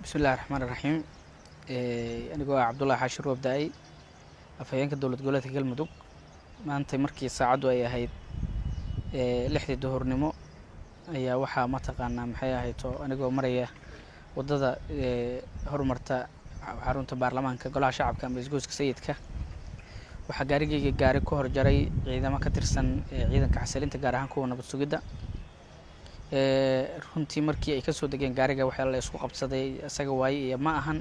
Bismillahi raxmaan raxiim. Anigoo ah Cabdullahi Xaashi Roob Da-ay, afhayeenka dowlad goboleedka Galmudug, maanta markii saacaddu ay ahayd 6dii duhurnimo ayaa waxaa, mataqaanaa, maxay ahayto, anigoo maraya waddada horumarta xarunta baarlamaanka Golaha Shacabka ama Isgoyska Sayidka, waxaa gaarigeyga gaari ku hor jaray ciidamo ka tirsan ciidanka xasilinta, gaar ahaan kuwa nabad sugidda. Runtii markii ay kasoo degeen gaariga, waxaa la isku qabsaday isaga waaye iyo ma ahan.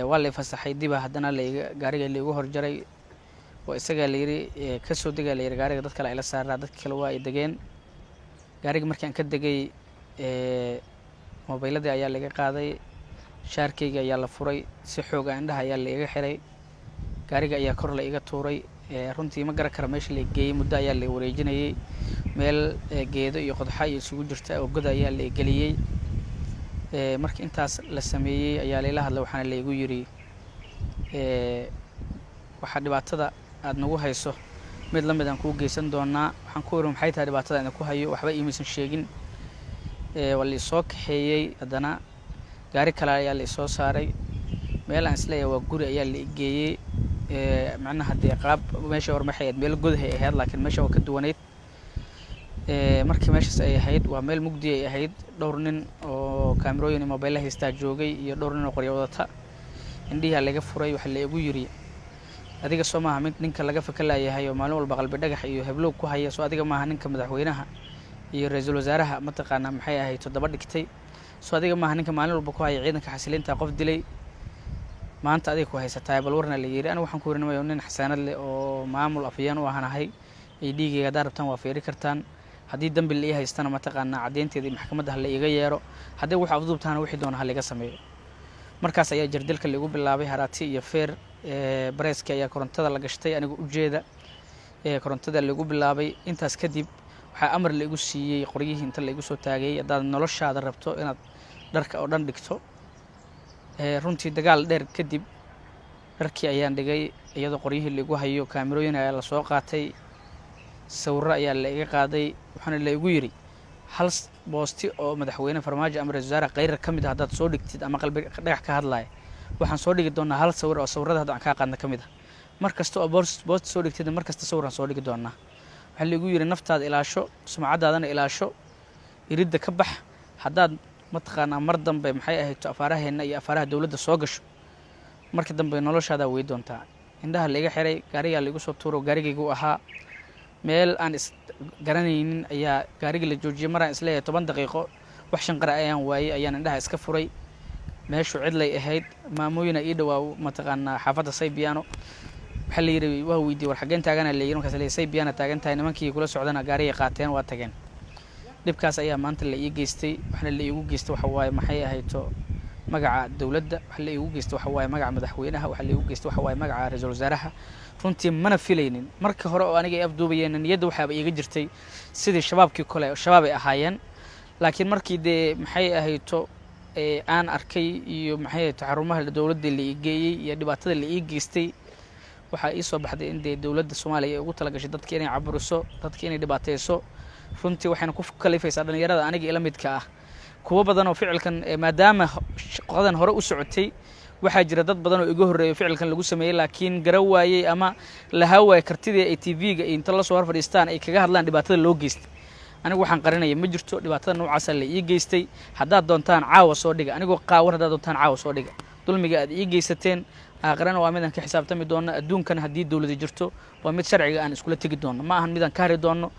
Waa la fasaxay, diba haddana laiga gaariga laigu horjaray oo isagaa la yiri kasoo degaa, la yiri gaariga dad kale ay la saaraa. Dadka kale waa ay degeen. Gaariga markii aan ka degay, mobayladii ayaa laga qaaday, shaarkeyga ayaa la furay, si xooga indhaha ayaa la iga xiray, gaariga ayaa kor la iga tuuray. Runtii ma garan kara meesha la geeyey. Muddo ayaa la wareejinayay, meel geedo iyo qodxa iyo isugu jirta oo goda ayaa la geliyey. Markii intaas la sameeyey ayaa laila hadlay, waxaana laigu yiri, "Waxaa dhibaatada aada nagu hayso mid la mid aan kuu geysan doonaa." Waxaan ku iri, "Maxay tahay dhibaatada idinku hayo?" Waxba iimaysan sheegin. Waa la isoo kaxeeyey, haddana gaari kale ayaa la isoo saaray. Meel aan isleeyahay waa guri ayaa la igeeyey. Macnaha dee qaab meesha hore maxay ahayd, meel godahay ahayd, laakiin meesha waa ka duwaneyd. Markii meeshaas ay ahayd, waa meel mugdi ay ahayd. Dhowr nin oo kaamirooyin iyo mobayla haystaa joogay iyo dhowr nin oo qoryo wadata. Indhihi laga furay. Waxaa la igu yiri, "Adiga soo maaha mid ninka laga fakalayahay oo maalin walba Qalbi Dhagax iyo heblow ku haya? Soo adiga maaha ninka madaxweynaha iyo ra-iisul wasaaraha, mataqaanaa, maxay ahayd, toddoba dhigtay? Soo adiga maaha ninka maalin walba ku haya ciidanka xasilinta qof dilay? Maanta adiga ku haysataa, bal warna." La yiri. Anigu waxaan ku yiri, "Nin xasaanad leh oo maamul afhayeen u ahanahay ay dhiigayga haddaa rabtaan waa fiiri kartaan. Haddii dambi la ii haystana, mataqaanaa, caddeynteeda iyo maxkamadda ha la iiga yeero. Haddii wax afduubtaana, wixii doona ha laiga sameeyo." Markaas ayaa jirdilka laigu bilaabay, haraati iyo feer. Bareeski ayaa korontada la gashtay aniga ujeeda, korontada laigu bilaabay. Intaas kadib waxaa amar laigu siiyey, qoryihii inta laigu soo taagay, haddaad noloshaada rabto inaad dharka oo dhan dhigto. Runtii dagaal dheer kadib dharkii ayaan dhigay iyadoo qoryihii laigu hayo. Kaamirooyin ayaa lasoo qaatay, sawirro ayaa la iga qaaday, waxaana la igu yidhi, "Hal boosti oo madaxweyne Farmaajo ama ra-isul wasaare Khayrar ka mid a haddaad soo dhigtid ama Qalbi Dhagax ka hadlaya, waxaan soo dhigi doonaa hal sawir oo sawirrada hadda aan kaa qaadna ka mid ah. Mar kasta oo boosti soo dhigtid, mar kasta sawiraan soo dhigi doonaa." Waxaa laigu yidhi, "Naftaada ilaasho, sumcaddaadana ilaasho, iridda ka bax. Haddaad, mataqaanaa, mar dambe, maxay ahayto, afaaraheenna iyo afaaraha dowladda soo gasho, marka dambe noloshaadaa wey doontaa." Indhaha laiga xiray, gaarigaa laigu soo tuuro, gaarigaygu ahaa. Meel aan is garanaynin ayaa gaarigii la joojiyey. Maraan isleeyahay 10 daqiiqo, wax shanqara ayaan waayey, ayaan indhaha iska furay. Meeshu cidlay ahayd. Maamooyina ii dhowaa, mataqaanaa, xaafadda Saybiano. Waxaa la yidhi, waa weydiiyey, "War xaggeen taagana?" La yidhi. Markaas la yidhi, "Saybiana taagan tahay, nimankii kula socdana gaarigay qaateen, waa tageen." Dhibkaas ayaa maanta la ii geystay. Waxna la iigu geystay waxa waaye, maxay ahayto, magaca dowladda. Waxa la iigu geystay waxa waaye magaca madaxweynaha. Waxa la iigu geystay waxa waaye magaca ra-iisul wasaaraha. Runtii mana filaynin. Marka hore oo aniga ay afduubayeen, niyadda waxaaba iiga jirtay sidii Shabaabkii kale, Shabaab ay ahaayeen. Laakiin markii dee, maxay ahayto, aan arkay iyo, maxay ahayto, xarumaha dowladda la ii geeyey iyo dhibaatada la ii geystay, waxaa ii soo baxday in dee dowladda Soomaaliya ay ugu talagashay dadka inay caburiso, dadka inay dhibaateyso. Runtii waxayna ku kalifaysaa dhalinyarada aniga ila midka ah, kuwo badan oo ficilkan, maadaama shaqadan hore u socotay, waxaa jira dad badan oo iga horreeyo ficilkan lagu sameeyey, laakiin gara waayey ama lahaa waayey kartidii ay TV-ga inta lasoo hor fadhiistaan ay kaga hadlaan dhibaatada loo geystay. Anigu waxaan qarinaya ma jirto. Dhibaatada noocaasa la ii geystay. Haddaad doontaan caawa soo dhiga anigoo qaawan, haddaad doontaan caawa soo dhiga. Dulmiga aad ii geysateen aakhirana waa mid aan ka xisaabtami doono. Adduunkana haddii dowladi jirto, waa mid sharciga aan iskula tegi doono, ma ahan midaan ka hari doono.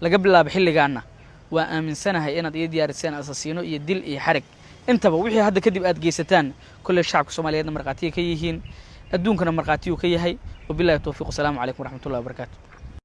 Laga bilaabo xilligaana waa aaminsanahay inaad ii diyaariseen asasiino iyo dil iyo xarig intaba. Wixii hadda kadib aad geysataan, kolley shacabka Soomaaliyeedna markhaatiya ka yihiin, adduunkana markhaatiyuu ka yahay. Wabillahi towfiiq. Wasalaamu calaykum waraxmatullahi wabarakaatu.